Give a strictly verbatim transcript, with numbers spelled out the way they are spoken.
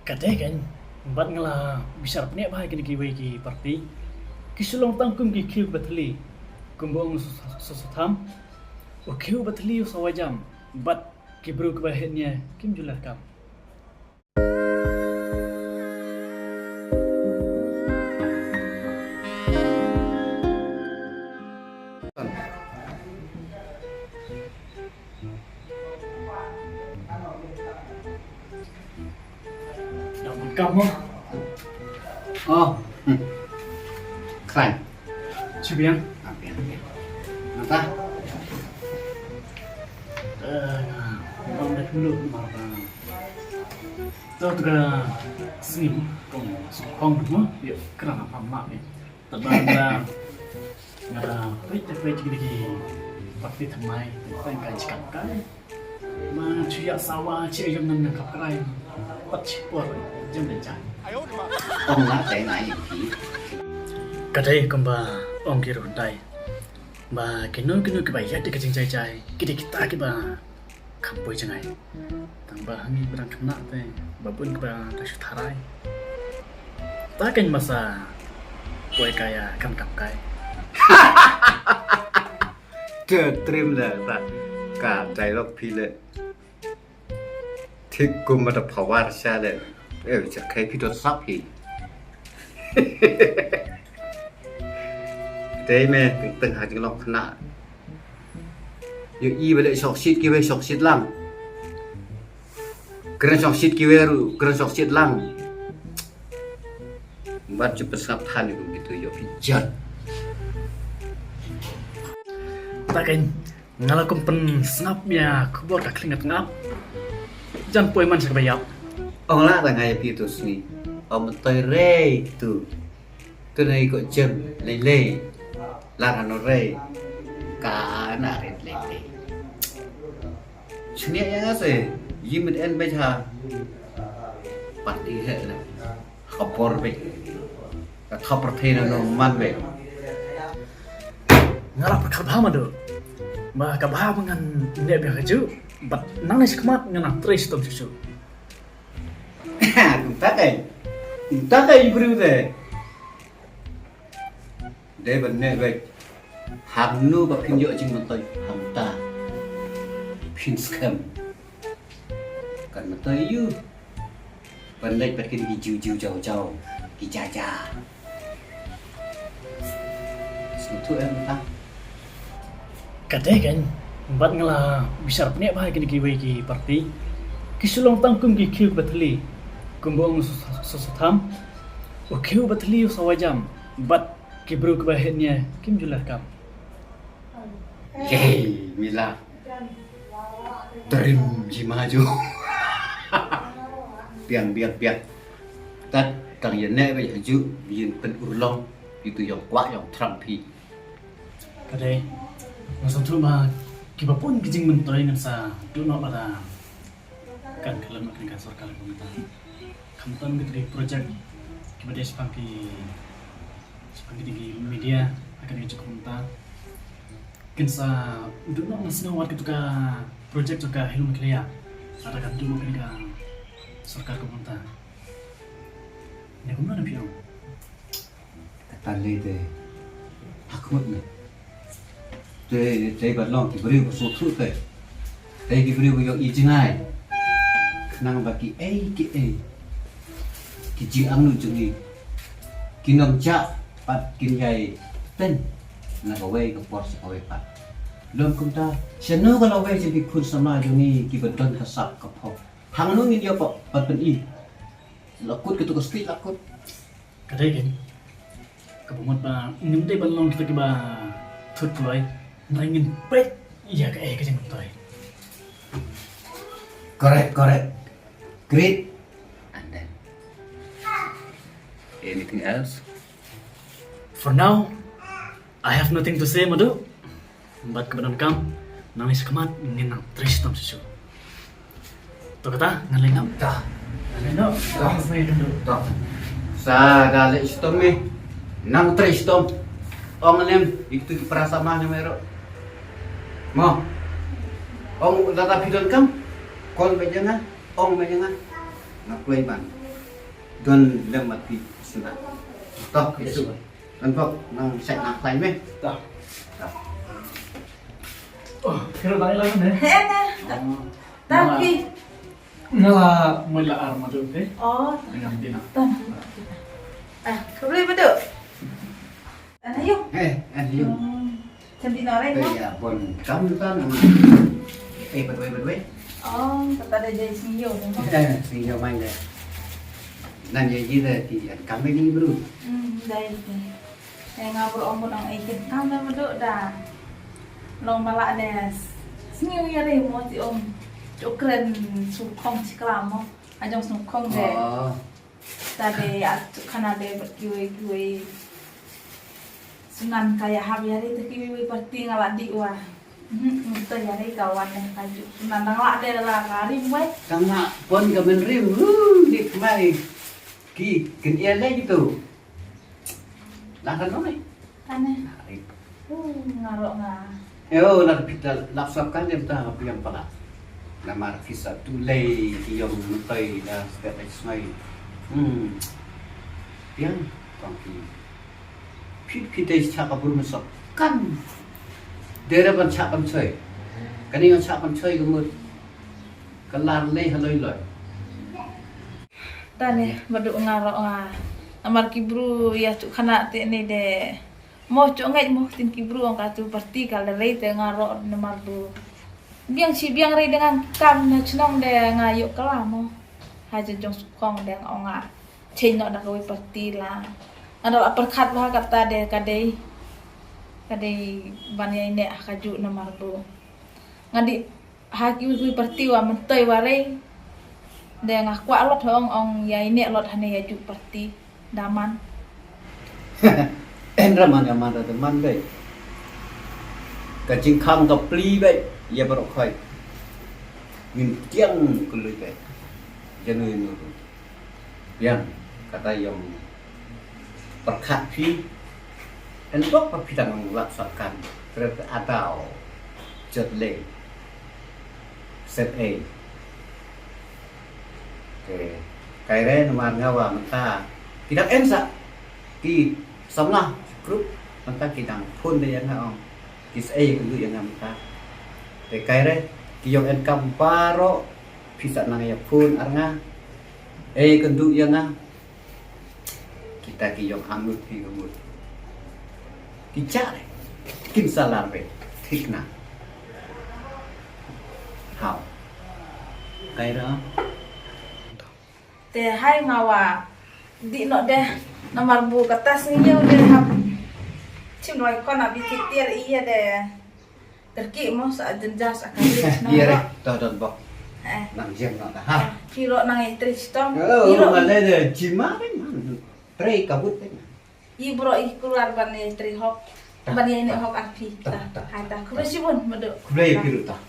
Ka dei kein, bad nga la bishar bniah bha ïa kine kiwei ki parti. Ki shu long tang kum ki khiew ba thylli. Kumba ong u Soso Tham, u khiew ba thylli u sawa jam, bad ki briew kiba heh nia kim ju leh kam. Dang kam mo. Oh. Hmm. Khlaiñ. Shu biang. Ah, biang, biang. Nangta. Eh, bang deh dulu marba. To tu ka sngim kong song kong mo. Yo, kena apa mak ni. Tebang da. Nga da peit da peit ki dei ki parti thymmai, tang ka jingkam kai. Ma shu ïa sawa shu ïa ïam nan ka krai. Pat shi por jam da jam. Ong la te nai ki. Ka dei kumba ong ki ruh dei. Ba kino kino kiba ïa dei ka jingjai jai, ki dei kita kiba kham poi jngai. Tang ba ha ngi ba dang khynnah te ba bun kiba da shu tharai. Ta kein masa poi ka ïa kan kam kai. Te trim le ta ka dialogue phi le. Thik kum ma da power sha le. Eh, cha kai phi dot sap hi. Dei me teng teng ha jinglong khynnah. Ïohi ba leh shongshit kiwei shongshit lang. Kren shongshit kiwei ruh kren shongshit lang. Bad ju pynsngap than ïa kitu ïoh phi jat. Ta kein nga la kum pynsngap ïa khubor ka khlieh ngat ngap. Jan poi man sha kaba ïap. Ong la da nga ïa phi tu sngi. Ong mentoi rei tu. Tu na i ko jem lei lei. Lar hano rei. Ka na rit lei lei. Chniah ïa nga se. Yi mit en bej ha. Parti he na. Ka por bej. Ka thop pyrthei na no man bej. Nga la pyrkhat bha ma do. Ba ka bha ba ngan neh bha ka ju. Bad nang ne shikmat ngan nang trei shitom shuh shuh. Kumta kai. Kumta kai i briew de. Dei ban neh beit. Hangno ba phin ïoh jingmyntoi hangta. Phin skhem. Kan myntoi ïa u. Ban leit bad kine ki jiw jiw jaw jaw. Ki ja ja. Sngewthuh em ta. Ka dei kein, bad nga la bishar bniah bha ïa kine kiwei ki parti. Ki shu long tang kum ki khiew ba thylli. Kumba ong u Soso Tham. U khiew ba thylli u sawa jam. Bad ki briew kiba heh nia kim ju leh kam. Yei, Mila. Trim jima ju. Biang, biang, biang. Tat tang ïa neh ba ïa ju, ïa pyn urlong, ïa tu ïong kwah ïong thrang phi. Ka dei, nga sngewthuh ba kiba bun ki jingmyntoi ngan sa duh noh lada kan khlem noh kane ka sorkar ka mynta. Khamtam kito ki project kiba dei shaphang ki, shaphang kito ki media ha kane ka juk mynta. Kin sa duh noh, nga sngew wat kito ka project jong ka Hello Meghalaya lada kan duh noh kane ka sorkar ka mynta. Ne kumno na phi ong? Kata lei te ha khmut me. Te te ba long ki briew ba sngewthuh te. Te ki briew ba ïohi jngai. Khnang ba kiei kiei ki jingangnud jong ngi kin ym jah pat kin ïai teng na kawei ka por sha kawei pat. Lym kumta shano ka lawei jong ki khun samla jong ngi kiba don ka sap ka pop. Hangno ngin ïoh pat pyni. La kut kito ka state la kut. Ka dei kein. Kaba mut ba ngim dei ban long kita kiba thut kloi. Hynrei ngin peit ïa kaei ka jingmyntoi. Correct, correct. Great. And then, anything else? For now, I have nothing to say, Madu. Bad kaba donkam, nangne shakhmat ngin nang trei shitom shuh shuh. To kata, ngan leit noh. To. Ngan leit noh. To. Ngan leit noh. To. Sa da leit shitom me. Nang trei shitom. Ong lem, ïa kitu ki para samla jong me ruh. Mo. Ong lada phi donkam. Call beit ïa nga. Ong beit ïa nga. Nga kloi ban. Don lem mat pi suna. Toh, isu. Kan pok nang sek nang klai me. Toh. Toh. Oh, kira lai lai ne. He ne. Oh. Tapi. Nga la mula ar madu te. Oh. Dengan Tina. Tan. Ah, kau boleh betul. Ana yu. Eh, eh, yu. Hmm. Kan Tina rai mo. Ya, bon kam tan. Eh, betul, betul. Oh, kata ada jadi singyo. Eh, singyo main deh. Nan ya ji deh ti an kam ni bro. Hmm, dai. Eh, nga bro ong bro ong ai kin kam na betul dah. Long bala deh. Singyo ya re mo ti ong. Chukren sukong siklam mo. Ajong sukong deh. Oh. Ta deh at khana deh bad kiwei kiwei. Sunan ka ya hap ya re te kiwei kiwei parti nga la di wa. Hmm, ta ya re ka wan deh ka ju. Sunan dang la deh la ka rim wei. Tang la pon ka men rim. Hu, dik mai. Ki kin ia le gitu. Lah kan dong ni. Tane. Hu, nga ro nga. Yo, lah kita lap sap kan dia ta piang pala. Namar pisa tu lei ki yong mutai da setiap lei sungai. Hmm. Piang kong ki. Pit pit dei cha ka bur mesok kan. Dera ban cha ban choi. Kani ngan cha ban choi gemut. Kelar lei haloi loi. Tane badu nga ro nga. Amar ki bru ya tu khana te ne de. Mo chok ngai mo tin ki bru ong ka tu parti ka le rei te nga ro namar bu. Biang si biang rei dengan kam na chnong de nga yok kala mo. Haja jong sukong de nga ong nga. Chei no da ka wei parti la. Nga da la perkhat ba kata de ka dei. Ka dei ban ya ine ha ka ju namar bu. Nga di ha ki wei parti wa mentoi wa rei. De nga kwah lot hong ong ya ine lot hane ya ju parti. Daman. En raman ya man da man bai. Ka jingkhang ka pli bai ya barok khoi. Ngin tiang kului bai. Janui nuru. Biang kata yong perkhat phi. En bok pa phi dang lap sakan. Trep atau jot le. Set e. Te kai re namar nga wa mynta ki dang en sa ki samla group mynta ki dang phone de ïa nga ong ki sa ei ka lut ïa nga mynta. Te kai re ki ïong en kam baroh phi sa nang ïa phone ar nga ei ka lut ïa nga. Kita ki ïong angut phi ka mut. Ki chare kin salar be thik na. Hau. Kai ra. Te hai nga wa di no de namar bu kata sngi de hap. Chim roi kon abi ki tiar iya de. Terki mo sa jenjas akan di. Iya re, to don bok. Eh. Nang jem no dah. Ha. Kiro nang itri stong. Oh, kiro mana de jima kan. Trei kabut kan. I bro i kular ban itri hok. Ban ini hok api. Tah, tah. Hai tah. Kulo sibun madu. Kulo ya piru tah.